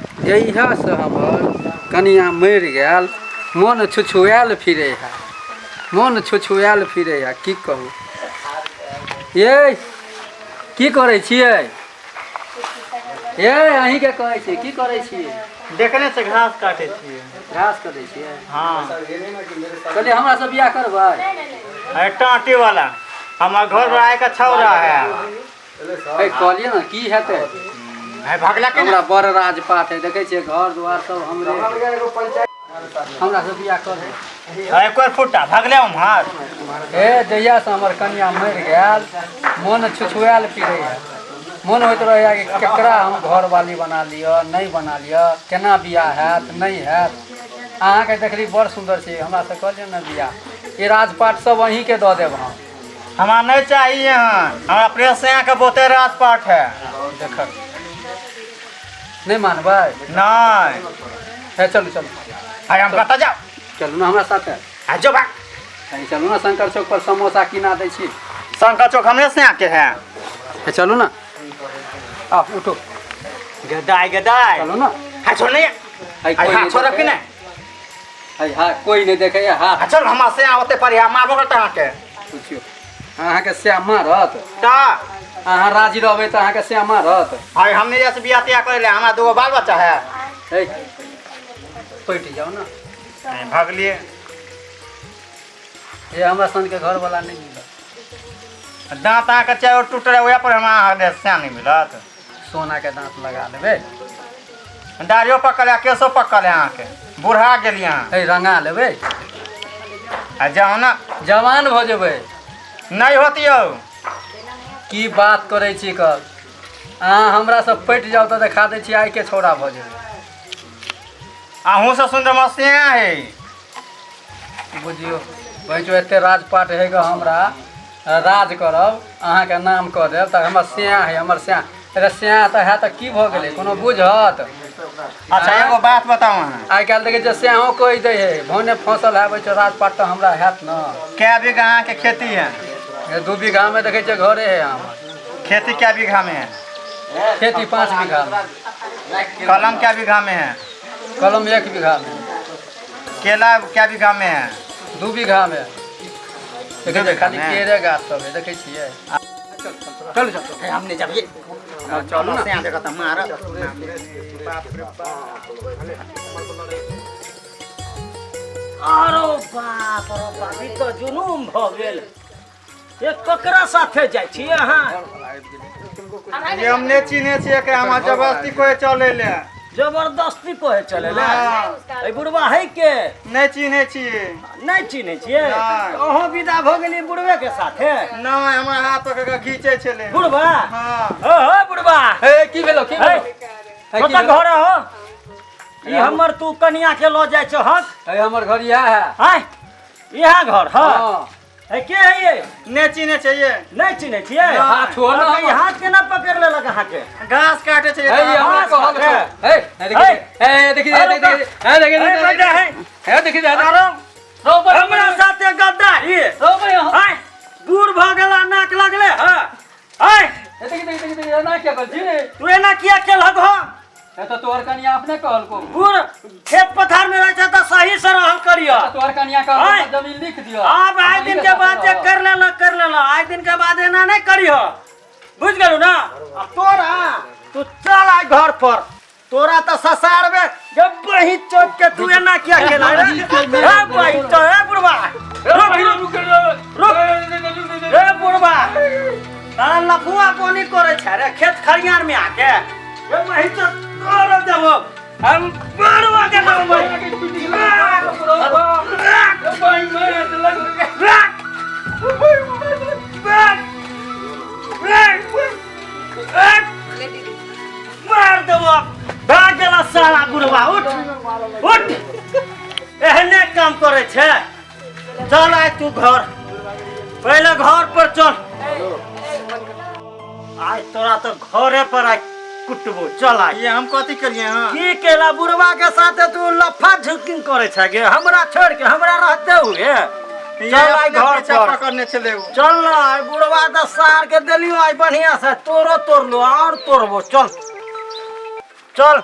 जहियासँ हमर कनिआँ मरि गेल मोन छुछुआयल फिरै है, मोन छुछुआयल फिरै है। की कहू यै, की करै छियै यै? अहीँके कहै छी, की करै छियै? देखने से घास काटे छियै। घास कटै छियै? हाँ। कहलियै हमरा से बियाह करबै? अरे टाँटी वाला हमार घर पर आए का छौरा है। ए, कहलियै ने की हेतै। है भगला के हमरा बड़ राजपाट है, देखै छियै घर दुआर सब हमरे। हमरा से बियाह करबै? है कोई फुटा भगले उम्हर। हे, जहियासँ हमर कनिया मरि गेल मोन छुछुआयल फिरैए। मोन होइत रहैए कि केकरा हम घरवाली बना लिअ, नहि बना लिअ, केना बियाह हैत, नहि हैत। अहाँके देखली बड़ सुन्दर छी, हमरासँ कऽ लिअ ने बियाह। ई राजपाट सब अहीँके दऽ देब हम। हमरा नहीं चाहिए यहाँ, हमरा प्रेस से यहाँ के बहुते राजपाट है। देखक नहि मानबै? नहीं। हे चलू चलू। अरे हम कतऽ जाओ? चलू ने हमरा साथे। आ जो भाग। कहीं चलू ने, शंकर चौक पर समोसा किना दै छी। शंकर चौक हमरे से यहाँ के है। हे चलू ने, आ उठो। गदाई गदाई। चलू ने। हाँ छोड़ नहीं। है अरे कोई हाँ नहीं छोड़ देखे। कि नहीं? है हाँ कोई नहीं देखे हाथ। हाँ चल हमरा से यहाँ होते पर यहाँ मारबो करता अहाँ के। पुछियो अहाँके श्याम मारत? ता अहाँ राजी रहबै तऽ अहाँके श्याम मारत? अरे हमने जैसे बियाह तियाह करे ले, हमरा दूगो बाल बच्चा है। है पटि जाउ ने। नहीं, भगलिए। हे हमरा सनके घरवला नहि मिलत। दाँत अहाँके चाहे टूटल है वएह पर हमरा अहाँके श्याम नहीं मिलत। सोनाके दाँत लगा लेबै। दाढ़ियो पकल है, केसो पकल है, अहाँके बूढ़ा गेलियै अहाँ। हे रंगा लेबै। आ जाउ ने। जवान भऽ जेबै। नहीं होत यौ। की बात करै छी कल? अहाँ हमरासँ पटि जाउ तऽ देखा दै छी आइके छौड़ा भऽ जेबै। अहूँ से सुन्दर मसिया है। बुझियौ भाइचो, एते राजपाट है ग, हमरा राज करब, अहाँके नाम कऽ देब तऽ हमर स्याह है, हमर स्याह। अरे स्याह तऽ है तऽ की भऽ गेलै, कोनो बुझत? अच्छा एगो बात बताउ अहाँ। आइ काल्हि देखै छियै स्याहो कहि दै है, भने फसल है बैचो, राजपाट तऽ हमरा हैत ने। कै बीघा अहाँके खेती है? हे 2 बीघामे देखै छियै घरे है हमर। खेती कै बीघा में है? खेती 5 बीघामे। कलम कै बीघा में है? कलम 1 बीघामे। केला कै बीघा में है? 2 बीघामे। देखै छियै खाली बीघामे? केरे गाछ सब है, देखै छियै। चलू चलू। हम नहीं जाबिए। हँ, चलू ने। से देखत मारत। बाप रे बाप। अरे बाप रे बाप, ई तऽ जुलूम भऽ गेल। ये ककरा साथे जाइ छी अहाँ? ये हम नहीं चिन्हे छियै के, हमरा जबरदस्ती कोई चले ले। जबरदस्ती कहे चले ले? हाँ। ए बुढ़वा है के? नहीं चिन्हे छियै। नहीं चिन्हे छियै? नहि। अहाँ विदा भऽ गेलियै बुढ़वे के साथे? नहीं, हमरा हाथ पकड़ के घीचै छलै बुढ़वा? हाँ। ओ हो बुढ़वा। हे की भेलो, की हे, भेलो? हे, की कतऽ भेलो? घर हो ई हमर? तू कनिया के लऽ जाइ छहक? हे हमर घर इएह है। आय इएह घर ह? हाँ। है के है ये? नहीं चिन्हे छियै। नहीं चिन्हे छियै? हाथ छोड़ ना। ई हाथ केना पकड़ लेलक अहाँके? घास काटे छलै। हे ये हमरा घास कहल काटे। हे हे देखी, हे देखी, हे देखी, हे देखी, हे बेटा, हे। हे देखी, हे अरे रो भाई, हमरा साथे गद्दारी। रो भाई, हाँ। आय बूढ़ भऽ गेला, नाक लगले हँ। आय हे देखी देखी देखी देखी, एना किया करै छी? तू एना किया केलहक हो? हे तऽ तोहर कनिया अपने कहलको। बूढ़ खेत पथार में रहै छै तऽ सही से रहल करिय। तऽ तोहर कनिया कहलको आय। तऽ जमीन लिख दिअ। आब आइ दिन के बाद जे कर लेलक कर लेलक, आइ दिन के बाद एना नहि करिह, बुझि गेलू ना? आ तोरा, तू चल आइ घर पर, तोरा तऽ ससारबे जब बही चौक के। तू एना किया केला रे? हे बही तो, हे बुढ़वा, रुक रुक रुक। हे बुढ़वा, तारा लफुआ कोनी करे छै रे खेत खरियान में आके? हे बही तो तोरा देबो हम बुढ़वा के नाम। मार देबो। भाग गेला साला बुढ़वा। उठ उठ, एहने काम करे छै। चल आय तू घर, पहले घर पर चल। आय तोरा तो घरे पर आय कुटबो, चल आय। ये हम कथी करिए? हाँ की केला बुढ़वा के साथे तू लफा झुकिंग करे छै गे, हमरा छोड़ के, हमरा रहते हुए? ये चल आय अपने घर पीछा पर पकड़ने छलै उ। चल ना आइ बुढ़वा तऽ सार के देलियो आइ बढ़िया से, तोरो तोड़लो और तोड़बो। चल चल।